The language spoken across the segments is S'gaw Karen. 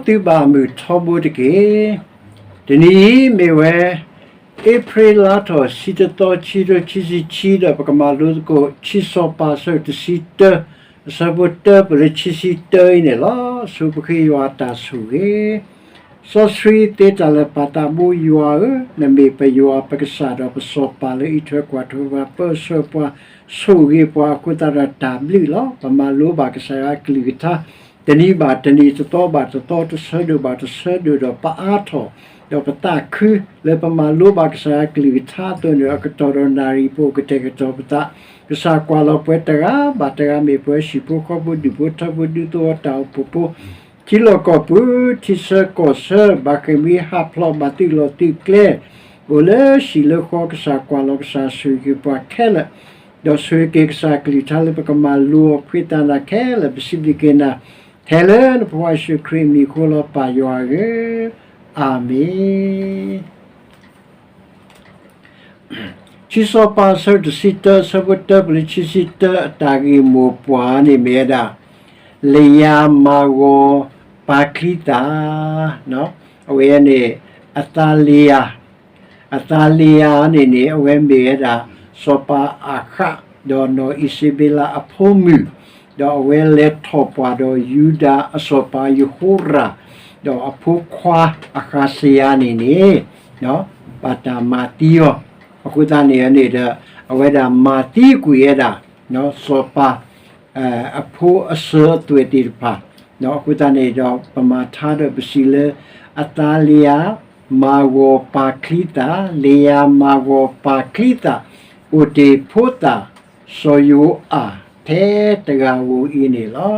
သုဘၣ်မုၢ်ထီဘိတက့ၢ်. တနံၤအံၤမ့ၢ်ဝဲ အ့ဖြ့လါထီၣ် ဆံတသီ ခံထိခံဆံခံ ဒီးပကမၤလိသကိး ခံစီၤပၤ အဆၢတဆံတၢ, အဆၢဖိတၢ ပလၢခံဆံတၢအံၤန့ၣ်လီၤ. ဆိပဃ့ယွၤအတၢ်ဆိၣ်ဂ့ၤ စီဆှံသ့တၢ်လၢာ်ပၢ်သးဘိယွၤဧၢ, နမ့ၢ်ပယွၤပကစၢ်ဒီးပစီၤပၤလၢအအံးထွဲကွၢ်ထွဲပှၤ ပၢဆှၢပှၤ ဆိၣ်ဂ့ၤပှၤအဃိသတးဒီးတၢ်ဘျုးလီၤ. ပမၤလိဘၣ်ကစၢ်ယွၤအကလုၢ်ကထါ တနံၤဘၣ်တနံၤ တသီဘၣ်တသီ တဆၢဒိၣ်ဘၣ်တဆၢဒိၣ်ဒီးပအါထီၣ် ဒီးပသးခုလၢပမၤလိဘၣ်ကစၢ်ယွၤအကလုၢ်ကထါအသိးန့ၣ် အကတီၢ်ဒီးနၣ်ရံၣ်ပအိၣ်ကတဲာ်ကတီၤပသး, ကစၢ်ကွၢ်လီၤပှၤတဂၤဘၣ်တဂၤ မ့ၢ်ပှၤဟံၣ်ဖိဃီဖိ ဒူၣ်ဖိထၢဖိ ဒူသဝီတၢ်အိၣ်ဖှိၣ်ဖိ ထံလီၢ်ကီၢ်ပူၤ ထံဆၢကီၢ်ဆၢ ဘၣ်ဃ့ၢ်မှံဟးဖျိးဘၣ်သုးလီၢ်သုးကျဲ အိၣ်လၢဟံၣ်လၢဃီ ကစၢ်ကွၢ်လီၤ ကစၢ်ဆိၣ်ဂ့ၤပှၤခဲလၢာ်, ဒီးဆိၣ်ဂ့ၤက့ၤကစၢ်ကလုၢ်ကထါလၢပကမၤလိအီၤ ဖှံသးနၤခဲလၢာ် ပစံးဘျုးက့ၤနၤ ထဲလၢနဖိခွါယ့ၣ်ၡူးခရံာ်အမံၤအဃိလီၤ ပၢ်ယွၤဧၢ, အၤမ့ၣ်. ခံစီၤပၤ အဆၢတဆံတၢ အဆၢဖိတၢ ပလၢခံဆံတၢ အတၢ်ဂ့ၢ်မိၢ်ပှၢ်န့ၣ်မ့ၢ်ဝဲဒၣ် လယၤမၤဂီၤပၢ်ချံသၣ်, အဝဲန့ၣ် အသးလယၤ, အသးလယၤန့ၣ်န့ၣ် အဝဲမ့ၢ်ဝဲဒၣ် စီၤပၤအၤဃး ဒီးနီၢ်အံၤစဘ့လးအဖိမုၣ်, ဒီးအဝဲလဲၤထီၣ်ပှၢ်ဒီးယူဒၤအစီၤပၤယဟိရၣ်, ဒီးအဖိခွါအဃးစယၤန့ၣ်န့ၣ် ဘၣ်တၢ်မၤသံအီၤ, အဃိသတးန့ၣ်န့ၣ်ဒီး အဝဲဒၣ်မၤသံကွံာ်ဝဲဒၣ် စီၤပၤ အဖိအစၢၤအသွဲၣ်သ့ၣ်တဖၣ်, အဃိသတးန့ၣ်ဒီး ပမၤထါဒီးပစံးလၢ အသးလယၤ မၤဂီၤပၢ်ချံသၣ်, လယၤမၤဂီၤပၢ်ချံသၣ်, အိၣ်တ့ၢ်ဖိသၣ်စီၤယိၤအၤ ထဲတဂၤဧိၤအံၤန့ၣ်လီၤ.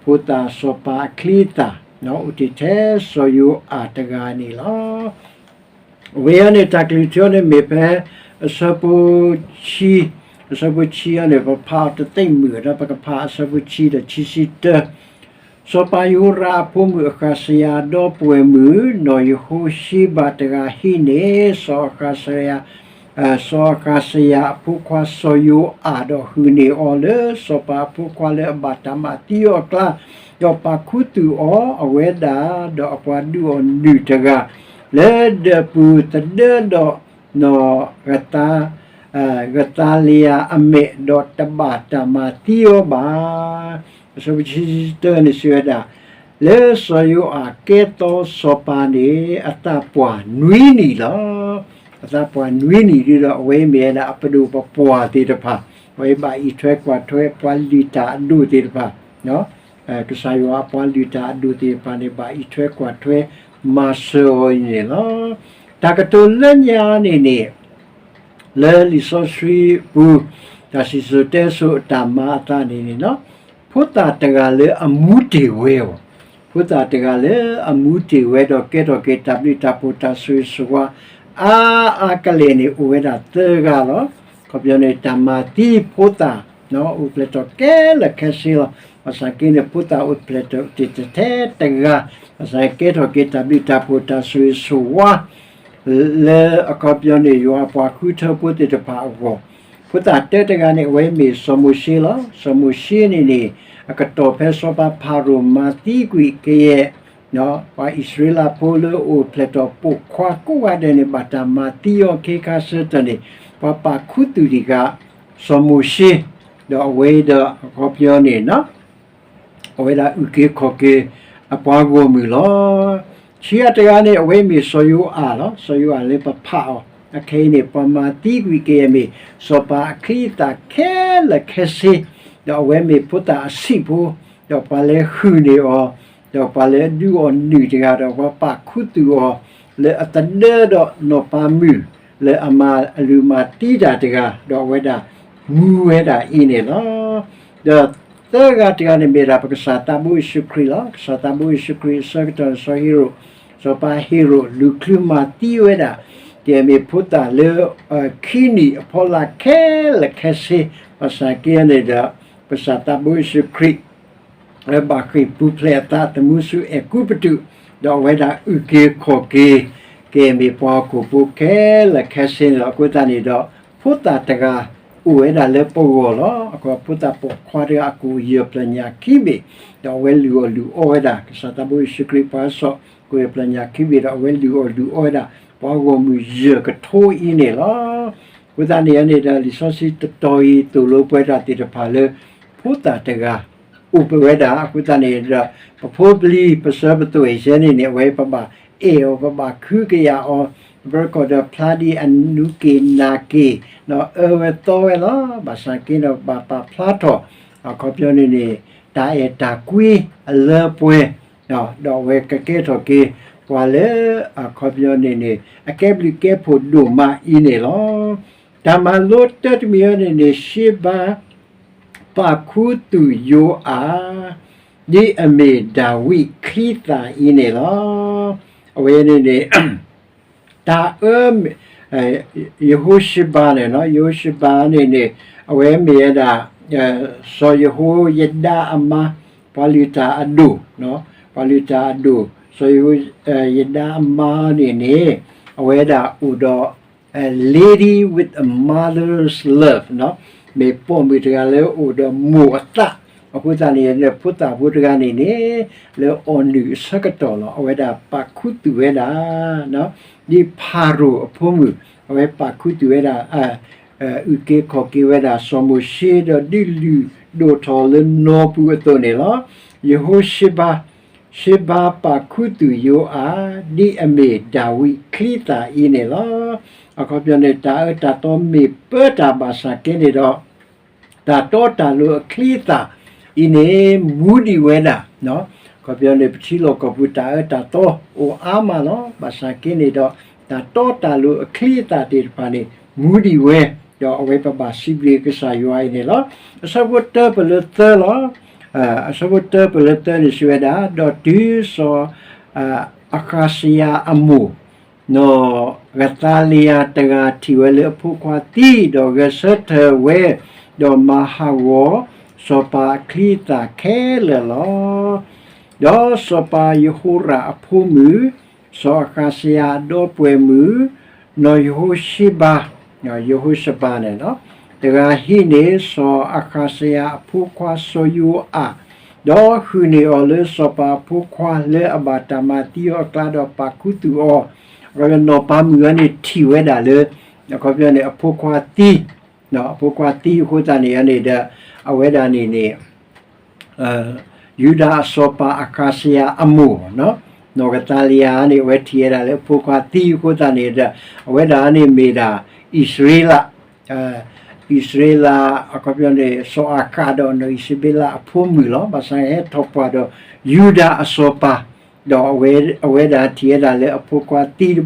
ဖိသၣ်စီၤပၤအချံသၣ် အိၣ်တ့ၢ်ထဲစီၤယိၤအၤတဂၤန့ၣ်လီၤ. အဝဲအံၤန့ၣ် တၢ်ကလုၢ်ထူန့ၣ်မ့ၢ်ဖဲ အဆၢဖိဆံ, အဆၢဖိဆံအံၤန့ၣ် ပဖးအီၤတသ့ၣ်မုာ်ဒီး ပကဖးအဆၢဖိဆံဒီးခံဆံတၢ, စီၤပၤယဟိရၣ်အဖိမုၣ်အဃးစယၤ ဒီပုၢ်ဝဲၢ်မုၣ် နီၢ်ယဟိၤၡ့ဘးတဂၤဟံးန့ၢ် စီၤအဃးစယၤ စီၤအဃးစယၤအဖိခွါစီၤယိၤအၤ ဒီးဟုၣ်န့ၢ်အီၤလၢစီၤပၤအဖိခွါလၢအဘၣ်တၢ်မၤသံအီၤအကျါ, ဒီးပာ်ခူသူၣ်အီၤ အဝဲဒၣ်ဒီးအပှၤဒုးအီၤနုၢ်တဂၤ လၢဒၢးပူၤသဒၢဒီးနီၢ် အသးလယၤအမဲာ် ဒီးတဘၣ်တၢ်မၤသံအီၤဘၣ်. အဆၢဖိဆံတၢန့ၣ်စံးဝဲဒၣ်, လၢစီၤယိၤအၤကဲသီစီၤပၤန့ၣ် အသးပှၢ်နွံနံၣ်လီၤ. အသးပှၢ်နွံနံၣ်ဒီး အဝဲမ့ၢ်ဝဲဒၣ်အပဒိၣ်ပပှၢ်သ့ၣ်တဖၣ်, အဝဲဘၣ်အံးထွဲကွၢ်ထွဲပှၤလုၢ်တၢ်အဒိၣ်သ့ၣ်တဖၣ် ကစၢ်ယွၤအပှၤလုၢ်တၢ်အဒိၣ်သ့ၣ်တဖၣ်န့ၣ် ဘၣ်အံးထွဲကွၢ်ထွဲမၤစၢၤအီၤအံၤန့ၣ်လီၤ. တၢ်ကတိၤလၢညါန့ၣ်န့ၣ် လၢလံာ်စီဆှံပူၤ တၢ်စံၣ်စိၤတဲစိၤအတၢ်မၤအသးန့ၣ်န့ၣ်လီၤ. ဖိသၣ်တဂၤလၢအမူတ့ၢ်ဝဲအီၤ, ဖိသၣ်တဂၤလၢအမူတ့ၢ်ဝဲဒီးကဲထီၣ်က့ၤတၢ်ဘျုးတၢ်ဖှိၣ်တၢ်ဆိၣ်ဂ့ၤဆိၣ်ဝါ အါအါကလဲာ်န့ၣ် အိၣ်ဝဲဒၣ်သၢဂၤလီၤ. အခီပညီန့ၣ် တၢ်မၤသံဖိသၣ် အိၣ်ဖျဲၣ်ထီၣ်ခဲလၢာ်ခဲဆ့လီၤ. ဘၣ်ဆၣ်က့န့ၣ် ဖိသၣ်အိၣ်ဖျဲၣ်ထီၣ်တ့ၢ်ထဲတဂၤ, ဘၣ်ဆၣ်ကဲထီၣ်က့ၤတၢ်ဘျုးတၢ်ဖှိၣ်တၢ်ဆိၣ်ဂ့ၤဆိၣ်ဝါ လၢအခီပညီန့ၣ် ယွၤအပှၤဃုထၢဖိသ့ၣ်တဖၣ်အဂီၢ်, ဖိသၣ်တၢတဂၤန့ၣ် အဝဲမ့ၢ်စီၤမိၤၡ့လီၤ. စီၤမိၤၡ့န့ၣ်န့ၣ် အကတီၢ်ဖဲစီၤပၤဖၤရိၤမၤသံကွံာ်ကယဲၢ် ပှၤအံၣ်စရ့လးဖိလၢအိၣ်ဖျဲၣ်ထီၣ်ပိာ်ခွါကိးဂၤဒဲးန့ၣ် ဘၣ်တၢ်မၤသံအီၤခ့ခါဆၢကတီၢ်န့ၣ် ပှၤပာ်ခူသူၣ်တံၢ်ဃာ် စီၤမိၤၡ့, ဒီးအဝဲဒီးအခီပညီန့ၣ် အဝဲဒၣ်အုၣ်က့ၤခီၣ်က့ၤ အပှၤဂီၢ်မုၢ်လီၤ. ခံဂၤတဂၤန့ၣ် အဝဲမ့ၢ်စီၤယိၤအၤလီၤ. စီၤယိၤအၤလၢပဖးအီၤ အခဲအံၤန့ၣ် ပှၤမၤသံကွံာ်ကယဲၢ်မ့ၢ် စီၤပၤအချံသၣ်ခဲလၢာ်ခဲဆ့, ဒီးအဝဲမ့ၢ်ဖိသၣ်အဆံးဖိ, ဒီးပှၤလဲၤဟုၣ်န့ၢ်အီၤ, ဒီးပှၤလဲၤဒုးအီၤနုၢ်တဂၤဒီး ပှၤပာ်ခူသူၣ်အီၤ လၢအသဒၢဒီးနီၢ်ပၤမုၣ် လၢအမၤအလုၢ်မၤသံတၢ်တဂၤ, ဒီးအဝဲဒၣ်မူဝဲဒၣ်အံၤန့ၣ်လီၤ. ဒီးသၢဂၤတဂၤန့ၣ်မ့ၢ်ဒၣ်ပကစၢ်သးဘိယ့ၣ်ၡူးခရံာ်လီၤ. ကစၢ်သးဘိယ့ၣ်ၡူးခရံာ်အဆၢကတီၢ်န့ၣ် စီၤဟ့ရိၣ်, စီၤပၤဟ့ရိၣ် လူၤချုမၤသံဝဲဒၣ် ကမ့ၢ်ဖိသၣ်လၢ ခံနံၣ်အဖီလာ်ခဲလၢာ်ခဲဆ့, ဘၣ်ဆၣ်က့န့ၣ်ဒီး ကစၢ်သးဘိယ့ၣ်ၡူးခရံာ် ဘၣ်ဃ့ၢ်ပူၤဖျဲးအသးသမူဆူအဲၤကူပတူး, ဒီးအဝဲဒၣ်အုၣ်က့ၤခီၣ်က့ၤ ကမ့ၢ်ပှၤဟီၣ်ခိၣ်ဖိခဲလၢာ်ခဲဆ့န့ၣ်လီၤ. အဃိသတးန့ၣ်ဒီး ဖိသၣ်တဂၤ အိၣ်ဝဲဒၣ်လၢပဂီၢ်လီၤ. အဃိဖိသၣ်ပိာ်ခွါတဂၤအကိၣ်ယဲၢ်ပျၢၤညၣ်ခံဘ့ၣ်, ဒီးအဝဲလုၢ်အီၣ်လုၢ်အီဝဲဒၣ် ကစၢ်သးဘိယ့ၣ်ၡူးခရံာ်ပှၤစီၣ် ကိၣ်ယဲၢ်ပျၢၤညၣ်ခံဘ့ၣ် ဒီးအဝဲလုၢ်အီၣ်လုၢ်အီဝဲဒၣ် ပှၤဂီၢ်မုၢ်ယဲၢ်ကထိအံၤန့ၣ်လီၤ. အဃိသတးန့ၣ်န့ၣ်ဒီး လံာ်စီဆှံတတီၤအံၤသိၣ်လိပှၤတၢ်သ့ၣ်တဖၣ်လၢ ဖိသၣ်တဂၤ အိၣ်ပဝဲဒၣ် အဃိသတးန့ၣ်ဒီး ပဖိပလံၤ ပစၢၤပသွဲၣ်ယဲန့ၣ်န့ၣ် အဝဲပဘၣ်အဲၣ်အီၤ ပဘၣ်ခုကယာ်အီၤ ပကီၢ်ဒီးဖျါဒ်အနူးက့ၤနၤက့ၤ ဒီးအၢဝဲသီဝဲလီၤ. ဘၣ်ဆၣ်က့ဒီးဘၣ်ပာ်ဖျါထီၣ် အခီပညီန့ၣ်န့ၣ် တၢ်အဲၣ်တၢ်ကွံအလၢပှဲၤ ဒီးအဝဲကကဲထီၣ်က့ၤ ပှၤလၢ အခီပညီန့ၣ်န့ၣ် အကဲဘျုးကဲဖှိၣ်ဒိၣ်မးအံၤန့ၣ်လီၤ. တၢ်မၤလိတၢတမံၤအံၤန့ၣ်န့ၣ် ရှ့ဘါ ပာ်ခူသူၣ်ယိၤအး ဒ်အမ့ၢ်ဒၤဝံးချံသၣ်အံၤန့ၣ်လီၤ. အဝဲန့ၣ်န့ၣ် တၢ်အၢ ယဟိၤၡဘၤန့ၣ် ယဟိၤၡဘၤန့ၣ်န့ၣ် အဝဲမ့ၢ်ဝဲဒၣ် စီၤယဟိၤယဒၤအမါ ပှၤလုၢ်တၢ်အဒိၣ် ပှၤလုၢ်တၢ်အဒိၣ် စီၤယဟိၤယဒၤအမါန့ၣ်န့ၣ် အဝဲဒၣ်အိၣ်ဒီး a lady with a mother's love မ့ၢ်ပိာ်မုၣ်တဂၤလၢအိၣ်ဒီးမိၢ်အသး အဃိသတးန့ၣ် ဖိသၣ်ဖိတဂၤန့ၣ်န့ၣ် လၢအီၣ်နုၢ်အဆၢကတီၢ်လီၤ အဝဲဒၣ်ပာ်ခူသူၣ်ဝဲဒၣ် ဒ်ဖၤရိၤအဖိမုၣ် အဝဲပာ်ခူသူၣ်ဝဲဒၣ် အုၣ်က့ၤခီၣ်က့ၤဝဲဒၣ်စီၤမိၤၡ့ ဒီးဒုးလုၢ်ဒိၣ်ထီၣ်လၢနီၢ်ပူၤအသိးန့ၣ်လီၤ. ယဟိၤၡဘၤ ရှ့ဘါပာ်ခူသူၣ်ယိၤအး ဒ်အမ့ၢ်ဒၤဝံးချံသၣ်အံၤန့ၣ်လီၤ. အခီပညီန့ၣ် တၢ်အၢတၢ်သီမ့ၢ်ပၢတၢ်ဘၣ်ဆၣ်က့န့ၣ်ဒီး တၢ်တီတၢ်လိၤအချံအသၣ်အံၤန့ၣ် မူဒံးဝဲဒၣ် အခီပညီန့ၣ် ပထံလီၢ်ကီၢ်ပူၤတၢ်အၢတၢ်သီအိၣ်အါမးလီၤ. ဘၣ်ဆၣ်က့န့ၣ်ဒီး တၢ်တီတၢ်လိၤအချံအသၣ်သ့ၣ်တဖၣ်န့ၣ် မူဒံးဝဲ ဒီးအဝဲပဘၣ်စံးဘျုးကစၢ်ယွၤအံၤန့ၣ်လီၤ. အဆၢဖိတၢပၢၢ်လၢသၢလီၤ. အဆၢဖိတၢပၢၢ်လၢသၢန့ၣ်စံးဝဲဒၣ်, ဒီးတုၤစီၤ အဃးစယၤအမိၢ် နီၢ်ဂသၤလယၤတဂၤထံၣ်ဝဲလၢအဖိခွါသံ, ဒီးဂဲၤဆၢထၢၣ်ဝဲ, ဒီးမၤဟးဂီၤ စီၤပၤအချံအသၣ်ခဲလၢာ်လီၤ. ဒီးစီၤပၤယဟိရၣ်အဖိမုၣ်, စီၤအဃးစယၤအဒီပုၢ်ဝဲၢ်မုၣ်, နီၢ်ယဟိၤၡဘၤ, ယဟိၤၡဘၤန့ၣ်လီၤ, တဂၤဟံးန့ၢ်စီၤအဃးစယၤအဖိခွါစီၤယိၤအၣ်, ဒီးဟုၣ်န့ၢ်အီၤလၢစီၤပၤအဖိခွါလၢအဘၣ်တၢ်မၤသံအီၤအကျါ ဒီးပာ်ခူသူၣ်အီၤ, နီၢ်ပၤမုၣ်အံၤန့ၣ်ထံၣ်ဝဲဒၣ်လၢ အခီပညီန့ၣ် အဖိခွါသံ, အဖိခွါသံအဃိသတးန့ၣ်န့ၣ်ဒီး အဝဲဒၣ်န့ၣ်န့ၣ် ယူဒၤအစီၤပၤအဃးစယၤအမိၢ်, နီၢ်ကသၤလယၤန့ၣ် အဝဲထံၣ်ဝဲဒၣ်လၢအဖိခွါသံအဃိသတးန့ၣ်ဒီး အဝဲဒၣ်န့ၣ်မ့ၢ်ဒၣ် အံၣ်စရ့လး, အံၣ်စရ့လး အခီပညီန့ၣ် စီၤအၤဃးဒီးနီၢ်အံၣ်စဘ့လးအဖိမုၣ်လီၤ. ဘၣ်ဆၣ်ဟဲထီၣ်ပှၢ်ဒီးယူဒၤအစီၤပၤ, ဒီးအဝဲဒၣ်ထံၣ်ဝဲဒၣ်လၢအဖိခွါသံတဘျီဃီဒီး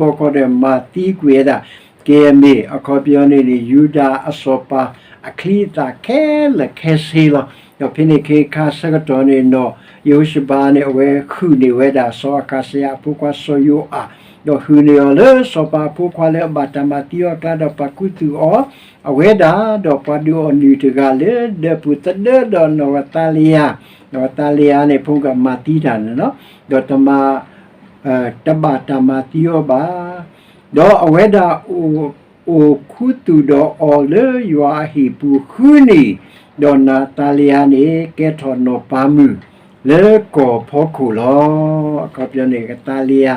မၤသံကွံာ်ဝဲဒၣ် ကဲမ့ၢ် အခီပညီန့ၣ်န့ၣ် ယူဒၤအစီၤပၤအချံအသၣ်ခဲလၢာ်ခဲဆ့လီၤ. ဒီးဖဲန့ၣ်ခ့ခါဆၢကတီၢ်န့ၣ် နီၢ်ယဟိၤၡဘၤန့ၣ် အဝဲဟုၣ်န့ၢ်ဝဲဒၣ်စီၤအဃးစယၤအဖိခွါစီၤယိၤအၣ်, ဒီးဟုၣ်န့ၢ်အီၤလၢစီၤပၤအဖိခွါလၢအဘၣ်တၢ်မၤသံအီၤအကျါ ဒီးပာ်ခူသူၣ်အီၤ, အဝဲဒၣ် ဒီးပှၤဒုးအီၣ်နုၢ်တဂၤလၢဒၢးပူၤသဒၢဒီးနီၢ်ကသၤလယၤ, နီၢ်ကသၤလယၤန့ၣ် ဖိကမၤသံတၢ်န့ၣ်လီၤ, ဒီးတမၤ တဘၣ်တၢ်မၤသံအီၤဘၣ်. ဒီးအဝဲဒၣ်အိၣ်ခူသူၣ်ဒီးအီၤလၢယွၤအဟံၣ်ပူၤဃုနံၣ်, ဒီးနီၢ်ကသၤလယၤန့ၣ် ကဲထီၣ်နီၢ်ပၤမုၣ်လၢကီၢ်ဖီခိၣ်လီၤ. အခီပညီန့ၣ် ကသၤလယၤ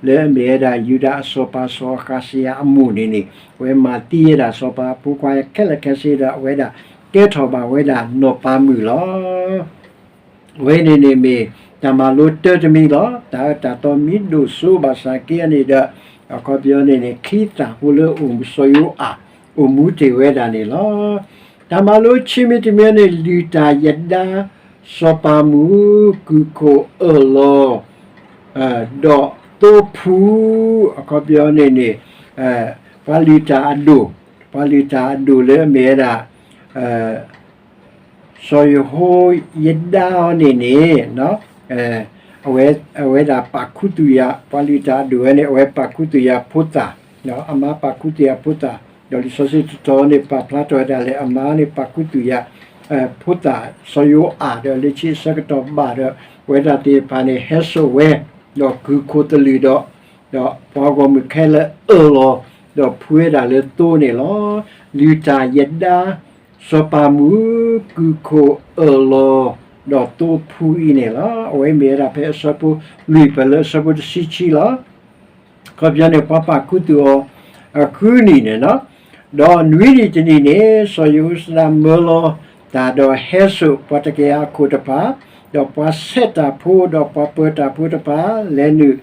လၢအမ့ၢ်ဝဲဒၣ်ယူဒၤအစီၤပၤစီၤအဃးစယၤအမိၢ်န့ၣ်န့ၣ် အဝဲမၤသံဝဲဒၣ်စီၤပၤအဖိခွါခဲလၢာ်ခဲဆ့ဒီး အဝဲဒၣ်ကဲထီၣ်ဘၣ်ဝဲဒၣ်နီၢ်ပၤမုၣ်လီၤ. အဝဲန့ၣ်န့ၣ်မ့ၢ်တၢ်မၤလိတၢတမံၤလီၤ. တၢ်အၢတၢ်သီမ့ၢ်ဒိၣ်စိဘၣ်ဆၣ်က့န့ၣ်ဒီး အခီပညီန့ၣ်န့ၣ် ချံသၣ်ဖိလၢအိၣ်မူစီၤယိၤအၣ် အိၣ်မူတ့ၢ်ဝဲဒၣ်န့ၣ်လီၤ. တၢ်မၤလိခံမံၤတမံၤန့ၣ် လုၢ်တၢ်ယဒါ စီၤပၤမုၣ် ကုၢ်ခိၣ်အၢၣ်လီၤ ဒီးသိဖူ အခီပညီန့ၣ်န့ၣ် ပှၤလုၢ်တၢ်အဒိၣ်, ပှၤလုၢ်တၢ်အဒိၣ်လၢအမ့ၢ်ဝဲဒၣ် စီၤယဟိယဒါအံၤန့ၣ်န့ၣ် အဝဲဒၣ်ပာ်ခူသူၣ်ယၤ ပှၤလုၢ်တၢ်အဒိၣ်ဝဲန့ၣ် အဝဲပာ်ခူသူၣ်ယၤဖိသၣ်, အမါပာ်ခူသူၣ်ယၤဖိသၣ်, ဒီးလံာ်စီဆှံတတီၤန့ၣ် ပာ်ဖျါထီၣ်ဝဲဒၣ်လၢအမါန့ၣ် ပာ်ခူသူၣ်ယၤ ဖိသၣ် စီၤယိၤအၣ် ဒီးလၢခံအဆၢကတီၢ်ဘၣ်ဒီး အဝဲဒၣ်သ့ၣ်တဖၣ်န့ၣ် ဟဲစိာ်ဝဲ ဒီးကုၢ်ခိၣ်သလုးဒီး ဒီးပှၤဂီၢ်မုၢ်ခဲလၢာ်အၢၣ်လီၤ ဒီးဖှူဝဲဒၣ်လၢသိန့ၣ်လီၤ. လုၢ်တၢ်ယဒါ စီၤပၤမူ ကုၢ်ခိၣ်အၢၣ်လီၤ ဒီးသိဖူအံၤန့ၣ်လီၤ. အဝဲမ့ၢ်ဝဲဒၣ်ဖဲအဆၢဖိလွံၢ်ဖဲလၢအဆၢဖိတဆံခံလီၤ. အခီပညီန့ၣ် ပှၤပာ်ခူသူၣ်အီၤ အဃုနံၣ်န့ၣ်, ဒီးနွံနံၣ်တနံၣ်န့ၣ် စီၤယဟိၤၡဒၤမၢလီၤတၢ်ဒီးဟဲစိာ်ပှၤတကယၤအခိၣ်တဖၣ်, ဒီးပှၤဆဲးတၢ်ဖိ ဒီးပှၤပၢၤတၢ်ဖိတဖၣ် လဲၤနုာ်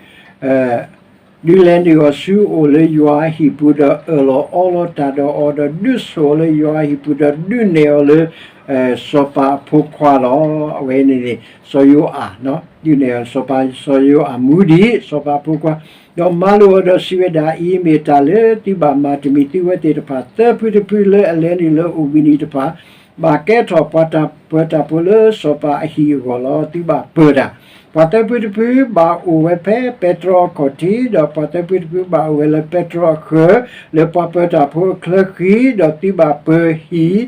ဒုးလဲၤနုာ်အီၤဆူအအိၣ်လၢယွၤအဟံၣ်ပူၤ ဒီးအၢၣ်လီၤအီလီၤတၢ်ဒီးအီၤ, ဒီးဒုးဆိၣ်အီၤလၢယွၤအဟံၣ်ပူၤ, ဒီးဒုးနဲၣ်အီၤလၢ စီၤပၤအဖိခွါလီၤ. အဝဲန့ၣ်န့ၣ် စီၤယိၤအၣ်, ဒုးနဲၣ်အီၤစီၤပၤ, စီၤယိၤအၣ်မူဒံး စီၤပၤအဖိခွါ, ဒီးမၤလိာ်အီၤဒီးစံးဝဲဒၣ်, အံၤမ့ၢ်တၢ်လၢသုဘၣ်မၤတမံၤ, သုဝဲသ့ၣ်တဖၣ်သၢဖုတဖုလၢအလဲၤနုာ်လၢအိၣ်ဘှံးနံၤတဖၣ် ဘၣ်ကဲထီၣ်ပှၤပၢၤတၢ်ဖိလၢစီၤပၤအဟံၣ်အဂီၢ်လီၤ. သုဘၣ်ပၢၤတၢ်, ပှၤသၢဖုတဖုဘၣ်အိၣ်ဝဲဖဲပဲတြီအခီၣ်ထံး, ဒီးပှၤသၢဖုတဖုဘၣ်အိၣ်ဝဲလၢပဲတြီအဃၢၤ လၢပှၤပၢၤတၢ်ဖိအချၢဃံ, ဒီးသုဘၣ်ပၢၤဟံၣ်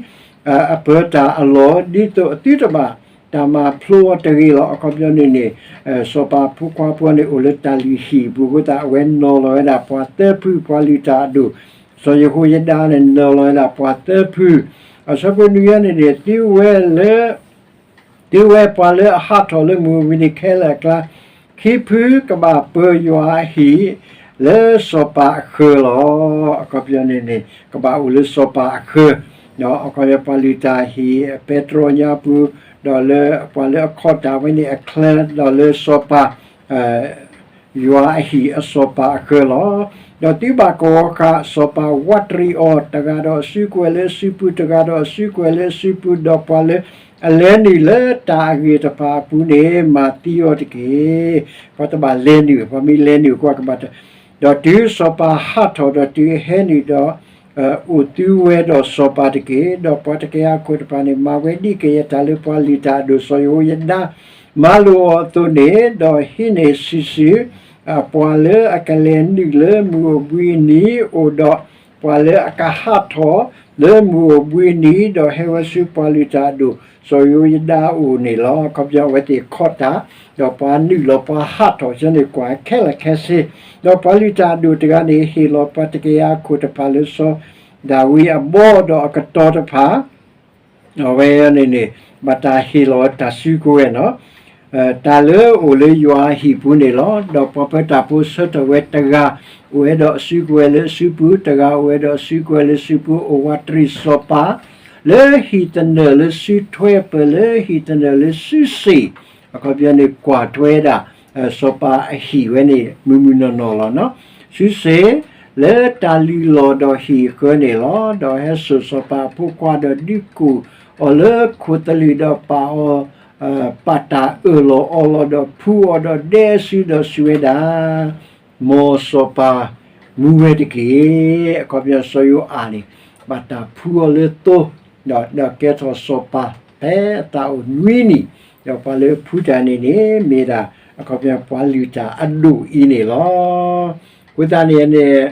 အပၢၤတၢ်အလီၢ်, ဒ်သိးသုတဘၣ်တၢ်မၤဖျိအီၤတဂ့ၤလီၤ. အခီပညီန့ၣ်န့ၣ် စီၤပၤအဖိခွါဖိန့ၣ်အိၣ်လၢတၢ်လုၢ်ဟံၣ်အပူၤအဃိသတး အဝဲနီၤလီၤဝဲဒၣ်ပှၤသၢဖု ပှၤလုၢ်တၢ်အဒိၣ်, စီၤယဟိၤယဒါန့ၣ် နီၤလီၤဝဲဒၣ်ပှၤသၢဖု, အဆၢဖိနွံအံၤန့ၣ်န့ၣ် သုဝဲလၢ သုဝဲပှၤလၢအဟးထီၣ်လၢမုၢ်အိၣ်ဘှံးနံၤခဲလၢာ်အကျါ, ခံဖုကဘၣ်ပၢၤယွၤအဟံၣ်လၢစီၤပၤအဃၢၤလီၤ. အခီပညီန့ၣ်န့ၣ် ကဘၣ်အိၣ်လၢစီၤပၤအဃၢၤ, အခီပညီပှၤလုၢ်တၢ်ဟံၣ်ပဲတြီညါပူၤ, ဒီးလၢပှၤလၢအခီၣ်တၢ်ဝဲန့ၣ်အချၢ, ဒီးလၢစီၤပၤ ယွၤအဟံၣ်အစီၤပၤအဃၢၤလီၤ. ဒီးသုဘၣ်ကဝီၤဃာ်စီၤပၤဝးတရံးအီၤ, တဂၤဒီးအစုကဝဲၤလၢအစုပူၤ, တဂၤဒီးအစုကဝဲၤလၢအစုပူၤ, ဒီးပှၤလၢအလဲၤနုာ်လၢတၢ်အဂ့ၢ်တဖၣ်အပူၤန့ၣ် မၤသံအီၤတက့ၢ်. ပှၤတဘၣ်လဲၤနုာ်, ပှၤမ့ၢ်လဲၤနုာ်အဃိကဘၣ်တ, ဒီးတုၤစီၤပၤဟးထီၣ်, ဒီးတုၤအဟဲနုာ်ဒီး အိၣ်သုဝဲဒီးစီၤပၤတက့ၢ်. ဒီးပှၤတကယၤအခိၣ်တဖၣ်န့ၣ် မၤဝဲဒ်ကယဲၢ်တၢ်လၢပှၤလုၢ်တၢ်အဒိၣ်စီၤယဟိၤယဒါ မၤလိာ်အီၤအသိးန့ၣ်, ဒီးဟံးန့ၢ်စုာ်စုာ် ပှၤလၢအကလဲၤနုာ်လၢမုၢ်အိၣ်ဘှံးနံၤအိၣ်ဒီး ပှၤလၢအကဟးထီၣ်လၢမုၢ်အိၣ်ဘှံးနံၤ, ဒီးဟဲဝဲဆူပှၤလုၢ်တၢ်အဒိၣ် စီၤယဟိၤယဒါအအိၣ်န့ၣ်လီၤ. အခီပညီအဝဲသ့ၣ်ခီၣ်တၢ်, ဒီးပှၤနုာ်လီၤပှၤဟးထီၣ်န့ၣ် ကွၢ်ခဲလၢာ်ခဲဆ့, ဒီးပှၤလုၢ်တၢ်အဒိၣ်တဂၤန့ၣ် ဟ့ၣ်လီၤပှၤတကယၤအခိၣ်တဖၣ်လၢစီၤဒၤဝံးအဘီဒီးအကတီၤတဖၣ် အဝဲန့ၣ်န့ၣ် ဘၣ်တၢ်ဟ့ၣ်လီၤတၢ်စုကဝဲၤနီၤ, တၢ်လၢအအိၣ်လၢယွၤအဟံၣ်ပူၤန့ၣ်လီၤ. ဒီးပှၤပၢၤတၢ်ဖိဆၢထၢၣ်ဝဲတဂၤ အိၣ်ဝဲဒီးအစုကဝဲၤလၢအစုပူၤ, တဂၤအိၣ်ဝဲဒီးအစုကဝဲၤလၢအစုပူၤ, အိၣ်ဝးတရံးစီၤပၤ လၢဟံၣ်သနၢၣ်လၢစုထွဲပၢၤလၢဟံၣ်သနၢၣ်လၢစုစ့ၣ်, အခီပညီန့ၣ် ကွၢ်ထွဲဒၣ် စီၤပၤအဟံၣ်ဝဲန့ၣ် မုၢ်မုၢ်နီၢ်နီၢ်လီၤနီၤ, စုစ့ၣ် လၢတၢ်လုၢ်လီၢ်ဒီးဟံၣ်အဃၢၤန့ၣ်လီၤ. ဒီးဟဲစိာ်စီၤပၤအဖိခွါဒီးဒုးကူၣ်အီၤလၢခိၣ်သလုးဒီးပာ်အီၤ ပာ်တၢ်အၢၣ်လီၤအီလီၤဒီးဖှူအီၤဒီးဒဲစုဒီးစံးဝဲဒၣ်, မ်စီၤပၤမူဝဲတက့ၢ်. အခီပညီစီၤယိၤအၤန့ၣ် ဘၣ်တၢ်ဖှူအီၤလၢသိ ဒီးကဲထီၣ်စီၤပၤဖဲအသးအိၣ်နွံနံၣ်, ဒီးပှၤလၢဖှူတၢ်န့ၣ်န့ၣ် မ့ၢ်ဒၣ်အခီပညီပှၤလုၢ်တၢ်အဒိၣ်အံၤန့ၣ်လီၤ. အဃိသတးန့ၣ်န့ၣ်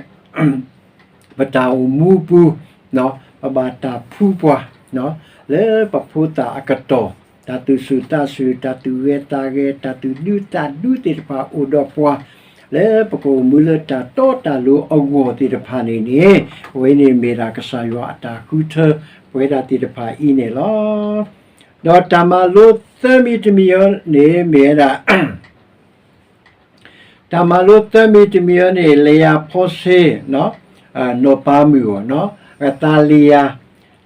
ပတၢ်အိၣ်မူပူၤ ပဘၣ်တၢ်ဖှူပှၤ လၢပဖိသၣ်အကတီၢ်, တၢ်သူၣ်ဆူၣ်သးဆူၣ်, တၢ်သူၣ်ဂဲၤသးဂဲၤ, တၢ်သူၣ်ဒူသးဒူသ့ၣ်တဖၣ်အိၣ်ဒီးပှၤ, လၢပကအိၣ်မူလၢတၢ်တီတၢ်လိၤအဂီၢ်သ့ၣ်တဖၣ်န့ၣ်န့ၣ်, အဝဲန့ၣ်မ့ၢ်ဒၣ်ကစၢ်ယွၤအတၢ်ဃုထၢပဝဲဒၣ်သ့ၣ်တဖၣ်အံၤန့ၣ်လီၤ. ဒီးတၢ်မၤလိသၢမံၤတမံၤအံၤန့ၣ်မ့ၢ်ဝဲဒၣ် တၢ်မၤလိသၢမံၤတမံၤအံၤန့ၣ် လယၤဖီဆ့ နီၢ်ပၤမုၣ်အီၤ, အသးလယၤ,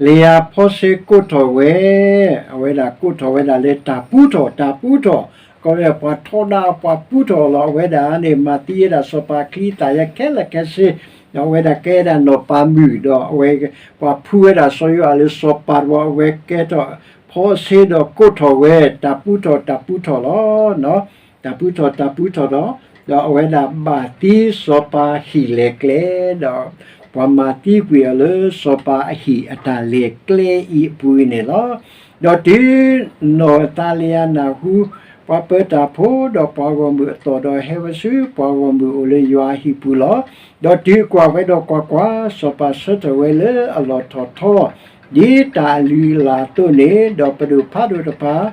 လယၤဖီဆ့ကိးထီၣ်ဝဲ, အဝဲဒၣ်ကိးထီၣ်ဝဲဒၣ်လၢတၢ်ပူထီၣ်, တၢ်ပူထီၣ်, ကီဝဲပှၤထီဒါပှၤပူထီၣ်လီၤ. အဝဲဒၣ်န့ၣ် မၤသံဝဲဒၣ်စီၤပၤချံအသၣ်ယဲခဲလၢာ်ခဲဆ့, ဒီးအဝဲဒၣ်ကဲဒၣ်နီၢ်ပၤမုၣ်, ဒီးအဝဲပှၤဖှူဝဲဒၣ်စီၤယိၤအၤလၢစီၤပၤတဝီ, အဝဲကဲထီၣ်ဖီဆ့ဒီးကိးထီၣ်ဝဲ တၢ်ပူထီၣ်, တၢ်ပူထီၣ်, တၢ်ပူထီၣ်လီၤ. တၢ်ပူထီၣ်, တၢ်ပူထီၣ်ဒီး, ဒီးအဝဲဒၣ်ဘၣ်သံစီၤပၤဟံၣ်လဲၤကျဲ, ဒီးပှၤမၤသံကွံာ်အီၤလၢစီၤပၤအဟံၣ်အတၢ်လဲၤကျဲအံၤအပူၤအံၤန့ၣ်လီၤ. ဒီးတုၤနီၢ်သးလယၤနၢ်ဟူ ပှၤပၢၤတၢ်ဖိဒီးပှၤဂီၢ်မုၢ်အသီၣ်ဒီး ဟဲဝဲဆူပှၤဂီၢ်မုၢ်အိၣ်လၢယွၤအဟံၣ်ပူၤလီၤ. ဒီးတုၤကွၢ်ဝဲဒီးကွၢ်ကွၢ်, စီၤပၤဆၢထၢၣ်ဝဲလၢအလီၢ်ထီၣ်ထီ, ဒ်တၢ်အလုၢ်အလၢ်အသိးန့ၣ်, ဒီးပဒိၣ်ဖးဒိၣ်တဖၣ်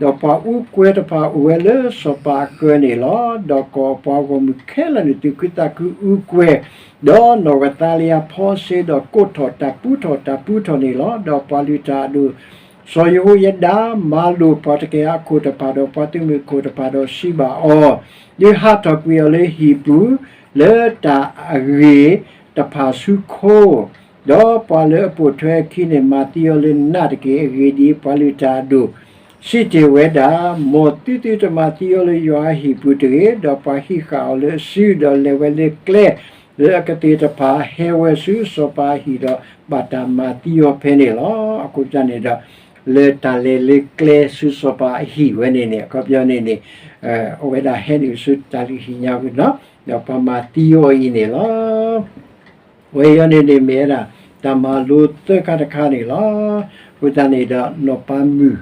ဒီးပှၤအူကွဲတဖၣ်အိၣ်ဝဲလၢစီၤပၤအဃၢၤန့ၣ်လီၤ. ဒီးကီၢ်အပှၤဂီၢ်မုၢ်ခဲလၢာ်န့ၣ် သူၣ်ခုသးခုအူကွဲ, ဒီးနီၢ်ကသါလယါဖီစ့ ဒီးကိးထီၣ်တၢ်ပူထီၣ်တၢ်ပူထီၣ်န့ၣ်လီၤ. ဒီးပှၤလုၢ်တၢ်အဒိၣ် စီၤယဟိယဒၤ မၤလိာ်ပှၤတကယၤအခိၣ်တဖၣ် ဒီးပှၤသုးမုၢ်ခိၣ်တဖၣ် ဒီးစံးဘၣ်အီၤ, ဒုးဟးထီၣ်ကွံာ်အီၤလၢဟံၣ်ပူၤ လၢတၢ်အဂ့ၤတဖၣ်ဆူခိ, ဒီးပှၤလၢအပိာ်ထွဲအခံန့ၣ် မၤသံအီၤလၢနးတက့ၢ်. အဂ့ၢ်ဒ်အံၤ, ပှၤလုၢ်တၢ်အဒိၣ် စံးတ့ၢ်ဝဲဒၣ်, မ်သုသုတမၤသံအီၤလၢယွၤအဟံၣ်ပူၤတဂ့ၤ. ဒီးပှၤဟံးဃာ်အီၤလၢအစု, ဒီးလဲၤဝဲလၢကျဲလၢအကသ့ၣ်တဖၣ် ဟဲဝဲဆူစီၤပၤအဟံၣ် ဒီးဘၣ်တၢ်မၤသံအီၤဖဲန့ၣ်လီၤ. အဃိသတးန့ၣ်ဒီး လၢတၢ်လဲၤလၢကျဲဆူစီၤပၤအဟံၣ်ဝဲန့ၣ်န့ၣ် အခီပညီန့ၣ်န့ၣ် အဝဲဒၣ်ဟဲနုာ်ဆူတၢ်လုၢ်ဟံၣ်ညါဝံၤနီၤ ဒီးပှၤမၤသံအီၤအံၤန့ၣ်လီၤ. ဝဲအံၤန့ၣ်န့ၣ်မ့ၢ်ဝဲဒၣ် တၢ်မၤလိသၢခါတခါန့ၣ်လီၤ. အဃိသတးန့ၣ်ဒီး နီၢ်ပၤမုၣ်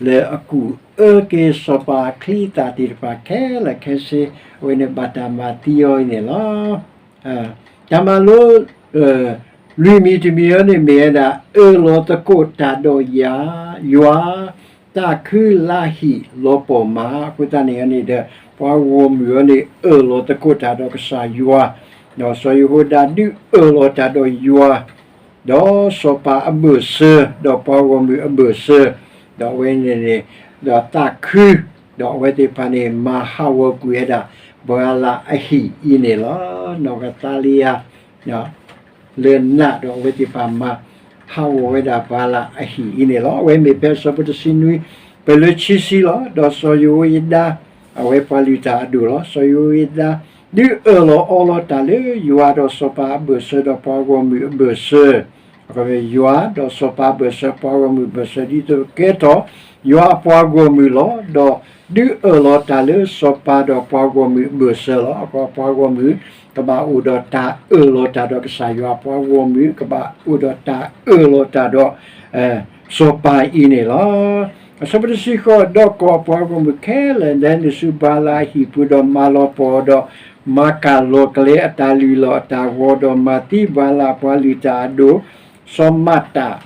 လၢအကူၣ်အၢက့ၤစီၤပၤအချံအသၣ်သ့ၣ်တဖၣ်ခဲလၢာ်ခဲဆ့ အဝဲန့ၣ်ဘၣ်တၢ်မၤသံအီၤအံၤန့ၣ်လီၤ. တၢ်မၤလိ လွံၢ်မံၤတမံၤအံၤန့ၣ်မ့ၢ်ဝဲဒၣ် အၢၣ်လီၤသကိးတၢ်ဒီးယၤ, ယွၤ, သးခုလၢအဟံၣ်လီၤပှီၢ်မး. အဃိသတးန့ၣ်န့ၣ်ဒီး ပှၤဂီၢ်မုၢ်အံၤန့ၣ် အၢၣ်လီၤသကိးတၢ်ဒီးကစၢ်ယွၤ, ဒီးစီၤယဟိဒၤဒုးအၢၣ်လီၤတၢ်ဒီးယွၤ ဒီးစီၤပၤအဘၢၣ်စၢၤ, ဒီးပှၤဂီၢ်မုၢ်အဘၢၣ်စၢၤ, ဒီးအဝဲန့ၣ်န့ၣ် ဒီးသးခု, ဒီးအဝဲသ့ၣ်တဖၣ်န့ၣ် မၤဟးဂီၤကွံာ်ဝဲဒၣ် ပှၤလၢအဟံၣ်အံၤန့ၣ်လီၤ. နီၢ်ကသါလယါ လၢနး ဒီးအဝဲသ့ၣ်တဖၣ်မၤဟးဂီၤဝဲဒၣ်ပှၤလၢအဟံၣ်အံၤန့ၣ်လီၤ. အဝဲမ့ၢ်ဖဲအဆၢဖိတဆံနွံ ပလၢခံဆံလီၤ. ဒီးစီၤယဟိယဒၤ အဝဲပှၤလုၢ်တၢ်အဒိၣ်လီၤ. စီၤယဟိယဒၤ ဒုးအၢၣ်လီၤအီလီၤတၢ်လၢယွၤဒီးစီၤပၤအဘၢၣ်စၢၤ ဒီးပှၤဂီၢ်မုၢ်အဘၢၣ်စၢၤ, ယွၤဒီးစီၤပၤအဘၢၣ်စၢၤ ပှၤဂီၢ်မုၢ်အဘၢၣ်စၢၤ ဒ်သိးကဲထီၣ် ယွၤအပှၤဂီၢ်မုၢ်လီၤ. ဒီးဒုးအၢၣ်လီၤတၢ်လၢစီၤပၤဒီးပှၤဂီၢ်မုၢ်အဘၢၣ်စၢၤလီၤ. အဃိပှၤဂီၢ်မုၢ် ကဘၣ်အိၣ်ဒီးတၢ်အၢၣ်လီၤတၢ်ဒီးကစၢ်ယွၤ, ပှၤဂီၢ်မုၢ်ကဘၣ်အိၣ်ဒီးတၢ်အၢၣ်လီၤတၢ်ဒီး စီၤပၤအံၤန့ၣ်လီၤ. အဆၢဖိတဆံဃိး ဒီးကီၢ်အပှၤဂီၢ်မုၢ်ခဲလၢာ် လဲၤနုာ်ဆူပှၤလၢအဟံၣ်ပူၤဒီးမၤလီၤပှီၢ်အီၤဒီး မၤကၢ်လီၤကလဲအတၢ်လုၢ်လီၢ်အတၢ်ဂီၤ ဒီးမၤသံပှၤလၢအပှၤလုၢ်တၢ်အဒိၣ် စီၤမၤတၢ်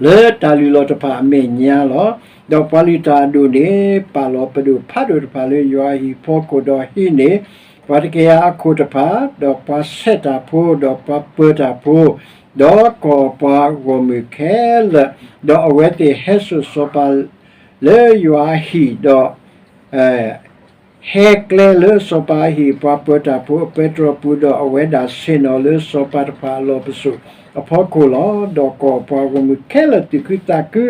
လၢတၢ်လုၢ်လီၢ်တဖၣ်အမဲာ်ညါလီၤ. ဒီးပှၤလုၢ်တၢ်အဒိၣ်န့ၣ် ပာ်လီၤပဒိၣ်ဖးဒိၣ်တဖၣ်လၢယွၤအဟံၣ်ဖီခိၣ် ဒီးဟံးန့ၢ် ပှၤတကယၤအခိၣ်တဖၣ်, ဒီးပှၤဆဲးတၢ်ဖိ, ဒီးပှၤပၢၤတၢ်ဖိ, ဒီးကီၢ်ပှၤဂီၢ်မုၢ်ခဲလၢာ်, ဒီးအဝဲသ့ၣ်ဟဲစိာ်စီၤပၤလၢယွၤအဟံၣ်, ဒီး ဟဲကျဲလၢစီၤပၤအဟံၣ်အပှၤပၢၤတၢ်ဖိအပဲတြီပူၤ, ဒီးအဝဲဒၣ်ဆ့ၣ်နီၤလၢစီၤပၤတဖၣ်အလီၢ်ပစိာ်အဖီခိၣ်လီၤ. ဒီးကီၢ်ပှၤဂီၢ်မုၢ်ခဲလၢာ်သူၣ်ခုသးခု,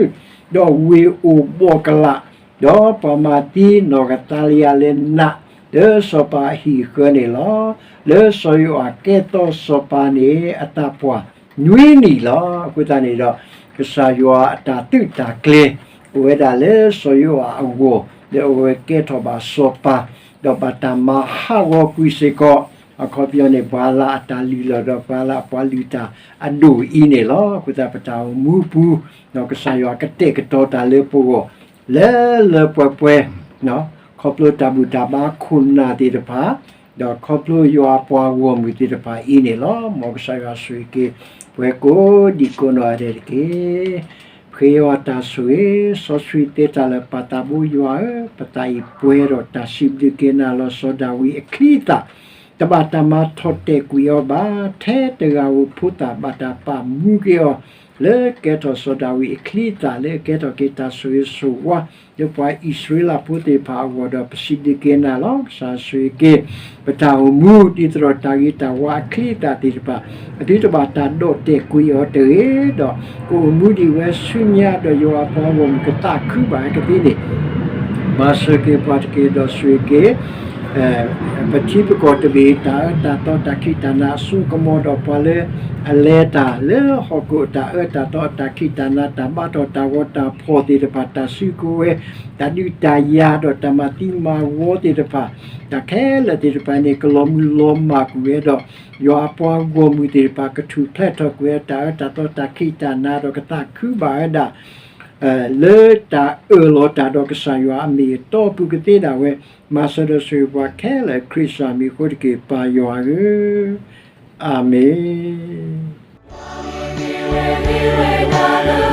ဒီးဝ့ၢ်အိၣ်ဘှီၣ်ကလာ်, ဒီးပှၤမၤသံနီၢ်ကသါလယါလၢနး လၢစီၤပၤအဟံၣ်အဃၢၤန့ၣ်လီၤ. လၢစီၤယိၤအၤကဲထီၣ်စီၤပၤန့ၣ် အသးပှၢ်နွံနံၣ်လီၤ. အဃိသတးန့ၣ်ဒီး ကစၢ်ယွၤအတၢ်သုးတၢ်ကျဲၤ အိၣ်ဝဲဒၣ်လၢစီၤယိၤအၤအဂီၢ်, ဒီးအဝဲကဲထီၣ်ဘၣ်စီၤပၤ, ဒီးဘၣ်တၢ်မၤဟးဂီၤကွံာ်စ့ၢ်ကီး, အခီပညီန့ၣ် ပှၤလၢအတၢ်လုၢ်လီၢ်ဒီးပှၤလၢအပှၤလုၢ်တၢ်အဒိၣ်အံၤန့ၣ်လီၤ. အဃိသတးပတၢ်အိၣ်မူပူၤ, ဒီးကစၢ်ယွၤကတဲာ်ကတီၤတၢ်လၢပဂီၢ် လၢလၢပှဲၤပှဲၤ, ခီဖျိတၢ်ဘူၣ်တၢ်ဘါခိၣ်နၢ်သ့ၣ်တဖၣ်, ဒီးခီဖျိယွၤအပှၤဂီၢ်မုၢ်သ့ၣ်တဖၣ်အံၤန့ၣ်လီၤ. မ်ကစၢ်ယွၤဆိၣ်ဂ့ၤက့ၤ ပှၤကိးဒံးကိးနီၢ်ဂၤဒဲးတက့ၢ်. ပဃ့ယွၤတၢ်ဆိၣ်ဂ့ၤ, စီဆှံသ့တၢ်လၢာ်ပၢ်သးဘိယွၤဧၢ, ပသးအံၤပှဲၤဒီးတၢ်စံးဘျုးက့ၤနၤလီၤ. စီၤဒၤဝံးအချံအသၣ် တဘၣ်တၢ်မၤထီၣ်တဲာ်ကွံာ်အီၤဘၣ်, ထဲတဂၤဧိၤဖိသၣ်ဘၣ်တၢ်ပာ်မူက့ၤအီၤ, လၢကဲထီၣ်စီၤဒၤဝံးအချံအသၣ် လၢအကဲထီၣ်က့ၤတၢ်ဆိၣ်ဂ့ၤဆိၣ်ဝါ လၢပှၤအံၣ်စရ့လးဖိသ့ၣ်တဖၣ်အဂီၢ်ဒီး ပစံးဘျုးက့ၤနၤလီၤ. ကစၢ်ဆိၣ်ဂ့ၤက့ၤ ပတၢ်အိၣ်မူ ဒ်သိးဒီးတၢ်ဂ့ၤတၢ်ဝါအချံအသၣ်သ့ၣ်တဖၣ် အသုတဘၣ်တၢ်ဒီၣ်တဲာ်ကွံာ်အီၤတဂ့ၤဒီး ကအိၣ်မူဒံးဝဲဆူညါ ဒီးယွၤအပှၤဂီၢ်မုၢ်ကသးခုဘၣ်ကသ့န့ၣ် မၤစၢၤက့ၤပှၤတက့ၢ်. ဒီးဆိၣ်ဂ့ၤက့ၤ ပထံပကီၢ်တဘ့ၣ် တၢ်အၢတၢ်သီတၢ်ခံးတၢ်နၤအစိကမီၤ ဒီးပှၤလၢအလဲၤတၢ်လၢဟီၣ်ခိၣ် တၢ်အၢတၢ်သီတၢ်ခံးတၢ်နၤ တၢ်ဘါထီၣ်တၢ်ဂီၤတၢ်ဖှီၣ်သ့ၣ်တဖၣ် တၢ်စုကဝဲၤ တၢ်ဒုးတၢ်ယၤ ဒီးတၢ်မၤသံမၤဝီသ့ၣ်တဖၣ် တၢ်ခဲလၢာ်သ့ၣ်တဖၣ်န့ၣ် ကလီၤမုၢ်လီၤမၢ်ကွံာ်ဝဲဒီး ယွၤအပှၤဂီၢ်မုၢ်သ့ၣ်တဖၣ် ကထူၣ်ဖျဲးထီၣ်ကွံာ်ဝဲ တၢ်အၢတၢ်သီတၢ်ခံးတၢ်နၤ ဒီးကသးခုဘၣ်ဝဲဒၣ် လၢတၢ်အၢၣ်လီၤတၢ်ဒီးကစၢ်ယွၤအမ့ၢ်အတီအပူၤကသ့ဒၣ်ဝဲ မၤစၢၤဒီးဆိၣ်ဂ့ၤပှၤခဲလၢာ် ခရံာ်စၢ်မံၤအဃိတက့ၢ် ပၢ်ယွၤဧၢ, အၤမ့ၣ်.